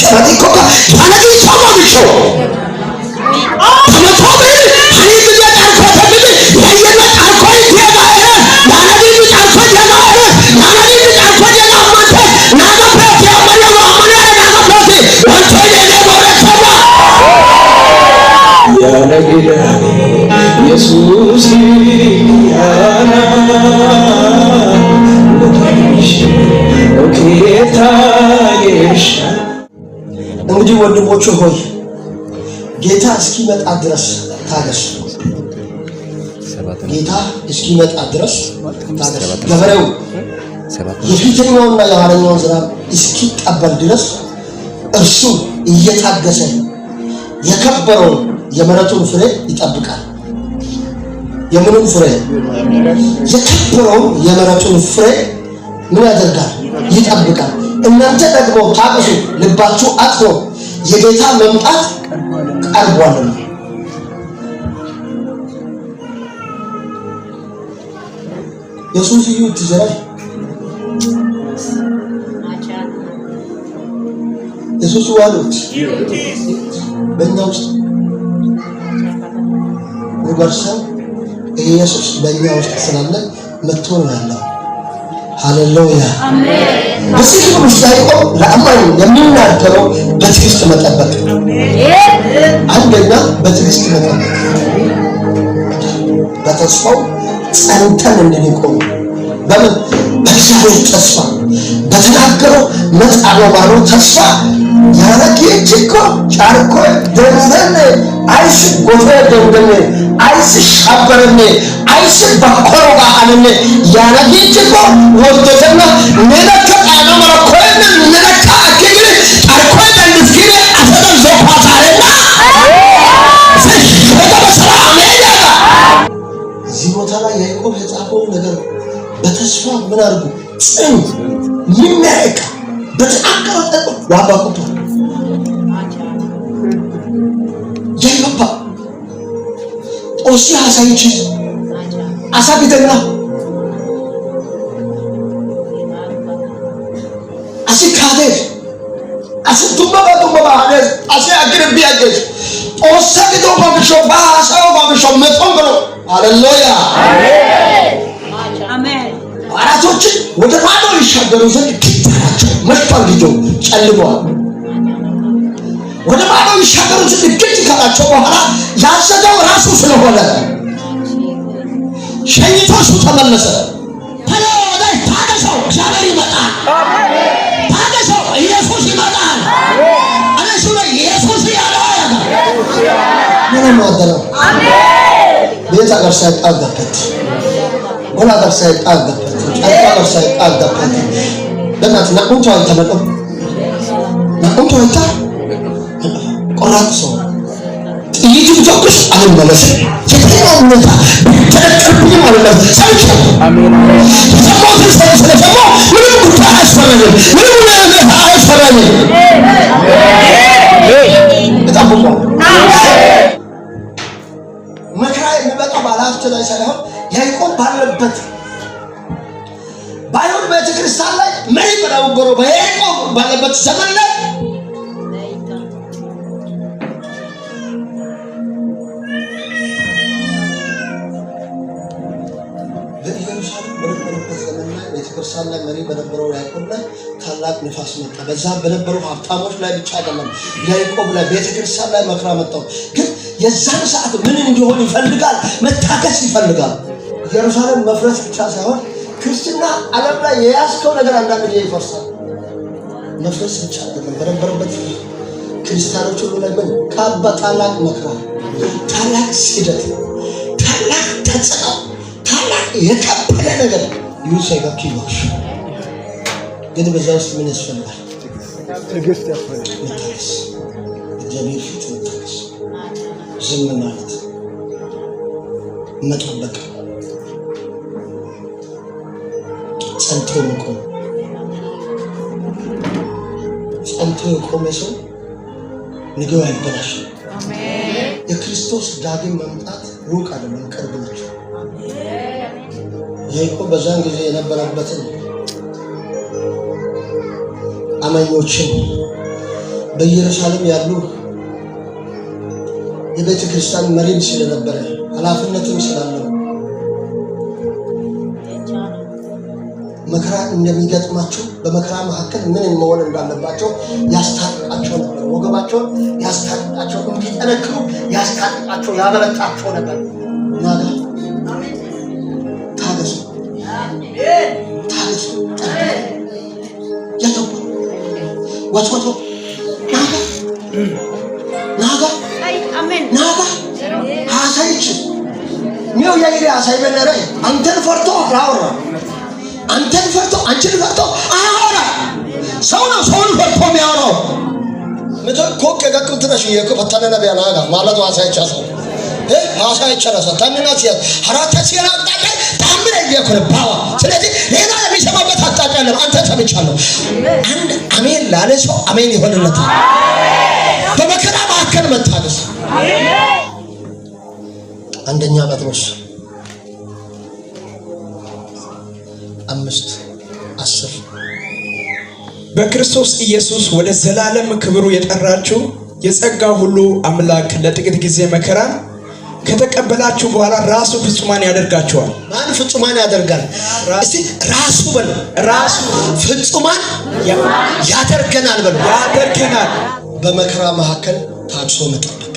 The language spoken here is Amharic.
ጨረቲኮካ ያነዲ ቻማግሾ ተመቶቢ ሀኒድ ጫርኮ ተግቢ ያየነ ጫርኮ ዲያጋ ያነዲ ጫርኮ ዲያጋ ያነዲ ጫርኮ ዲያጋ አማንተ ናጋ ፕሮቲ አማንያ አማንያ ናጋ ፕሮቲ ወንቶ የኔ ቦረ ሰባ ያነግዳ ኢየሱስ ያና እንግዲህ ወንድሞቹ ሆይ ጌታ እስኪመጣ ድረስ ታገሱ። ጌታ እስኪመጣ ድረስ ታገሱ። ገበሬው የፊተኛውንና የኋለኛውን ዝናብ እስኪቀበል ድረስ እርሱ እየታገሰ የከበረውን የመሬቱን ፍሬ ይጠብቃል። የምኑን ፍሬ? የከበረውን የመሬቱን ፍሬ ምን ያደርጋል? ይጠብቃል። እናንተ ደግሞ ታገሱ፣ ልባችሁ አጥኖ የጌታ መምጣት ቀርቧልና። ኢየሱስ እዩ ትዘራይ ኢየሱስ ዋሉት በእኛ ውስጥ ንገርሰው ኢየሱስ በእኛ ውስጥ ስላለ መጥቶ ነው ያለው። ሃሌሉያ። በዚህ ክፍል ውስጥ ያዕቆብ ለአማኝ የሚናገረው በትዕግስት መጠበቅ፣ አንደኛ በትዕግስት መጠበቅ፣ በተስፋው ጸንተን እንድንቆም በምን በእግዚአብሔር ተስፋ በተናገረው መጣለው ባለው ተስፋ ያረጌችኮ ጫርኮ ደንደን አይስ ጎፈ ደንደን አይስ ሻበረኔ አይስ በኮሮ ጋአለኔ ያረጌችኮ ወርደተና ነለከ ቃና መረኮን ነለከ አከግሪ ጫርኮ ደንስኪነ አሰደን ዞፓታለና እዚህ ቦታ ላይ ያዕቆብ የጻፈው ነገር በተስፋ ምን አድርጉ ጽኑ የሚያረቅ በተናገረው ጠጥ ዋጋ ቁጥሩ ያይገባ ጦሲ ሀሳይቺ አሳ ቢተና አሲ ካዴስ አሲ ዱመባ ዱመባ ሀዴስ አሲ አግር ቢያገስ ጦሳ ግዶ ባብሾ ባሳው ባብሾ መጦን ብሎ ሃሌሉያ አራቶችን ወደ ማዶ ይሻገሩ ዘንድ ግድ አላቸው። መሽቷል፣ ጊዜው ጨልመዋል። ወደ ማዶ ይሻገሩ ዘንድ ግድ ካላቸው በኋላ ያዘዘው ራሱ ስለሆነ ሸኝቶ እሱ ተመለሰ። ተለወጠ። ታገሰው፣ እግዚአብሔር ይመጣል። ታገሰው፣ ኢየሱስ ይመጣል። እነሱ ላይ ኢየሱስ ያለው ያጋ ምንም አደረው ቤት አገር ሳይጣገበት ወላ አገር ሳይጣገበት ጫካ አገር ሳይጣገበት በእናትህ ናቁንቱ አይተመጠው ናቁንቱ አይታ ቆራጥ ሰው ጥይት ብተኩስ አልመለስም። የትኛውም ሁኔታ ቢተነቀልብኝም አልመለስም። ሰምቻለሁ። የሰማሁትን ስለሰማሁ ምንም ጉዳይ አያስፈራኝም። ምንም ነገር አያስፈራኝም። እጠብቀዋለሁ። መከራ የሚመጣው ባለሀብት ላይ ሳይሆን ያዕቆብ ባለበት ባይሁድ ቤተክርስቲያን ላይ መሪ በነበረው በያዕቆብ ባለበት ዘመን ላይ በኢየሩሳሌም በነበረበት ዘመን ላይ ቤተክርስቲያን ላይ መሪ በነበረው ያዕቆብ ላይ ታላቅ ንፋስ መጣ። በዛ በነበሩ ሀብታሞች ላይ ብቻ አይደለም፣ ያዕቆብ ላይ ቤተክርስቲያን ላይ መከራ መጣው። ግን የዛን ሰዓት ምን እንዲሆን ይፈልጋል? መታገስ ይፈልጋል። ኢየሩሳሌም መፍረስ ብቻ ሳይሆን ክርስትና ዓለም ላይ የያዝከው ነገር አንዳንድ ጊዜ ይፈርሳል። መፍረስ ብቻ አይደለም። በነበረበት ክርስቲያኖች ሁሉ ላይ ምን ካባ ታላቅ መከራ፣ ታላቅ ስደት፣ ታላቅ ተጽዕኖ፣ ታላቅ የከበደ ነገር ይሁን ኪሎሽ ግን በዛ ውስጥ ምን ያስፈልጋል? ትዕግስት ያስፈልጋል። መታገስ፣ እግዚአብሔር ፊት መታገስ፣ ዝም ማለት፣ መጠበቅ፣ ጸንቶ መቆም። ጸንቶ የቆመ ሰው ነገው አይበላሽም። የክርስቶስ ዳግም መምጣት ሩቅ አይደለም፣ ቅርብ ነች። ያዕቆብ በዛን ጊዜ የነበረበትን አማኞችን በኢየሩሳሌም ያሉ የቤተ ክርስቲያን መሪም ስለነበረ ኃላፊነትም ስላለው መከራ እንደሚገጥማቸው፣ በመከራ መካከል ምን መሆን እንዳለባቸው ያስታጥቃቸው ነበር። ወገባቸውን ያስታጥቃቸው፣ እንዲጠነክሩ ያስታጥቃቸው፣ ያበረታቸው ነበር። ናጋ፣ ታገሱ፣ ታገሱ፣ ያተባ ወትወቶ፣ ናጋ፣ ናጋ፣ ናጋ። ሀሳይች ኒው ያይሪ ሀሳይ በነረ አንተን ፈርቶ አላወራም። አንተን ፈርቶ፣ አንቺን ፈርቶ አያወራ። ሰው ነው ሰውን ፈርቶ የሚያወራው። ምቶ ኮክ ገቅምትነሽ የፈተነ ነቢያ ናጋ ማለት ሀሳይቻ ሰው ሀሳይቻ ታንና ሲያ ሀራታ ሲያ አቅጣጫ ታምረ እየኮነ ባዋ። ስለዚህ ሌላ የሚሰማበት አቅጣጫ የለም። አንተ ሰምቻለሁ። አንድ አሜን ላለ ሰው አሜን ይሆንለታል። በመከራ መካከል መታገስ። አንደኛ ጴጥሮስ 5:10። በክርስቶስ ኢየሱስ ወደ ዘላለም ክብሩ የጠራችሁ የጸጋ ሁሉ አምላክ ለጥቂት ጊዜ መከራን ከተቀበላችሁ በኋላ ራሱ ፍጹማን ያደርጋችኋል። ማን ፍጹማን ያደርጋል? እስቲ ራሱ በሉ። ራሱ። ፍጹማን ያደርገናል በሉ። ያደርገናል። በመከራ መካከል ታግሶ መጠበቅ።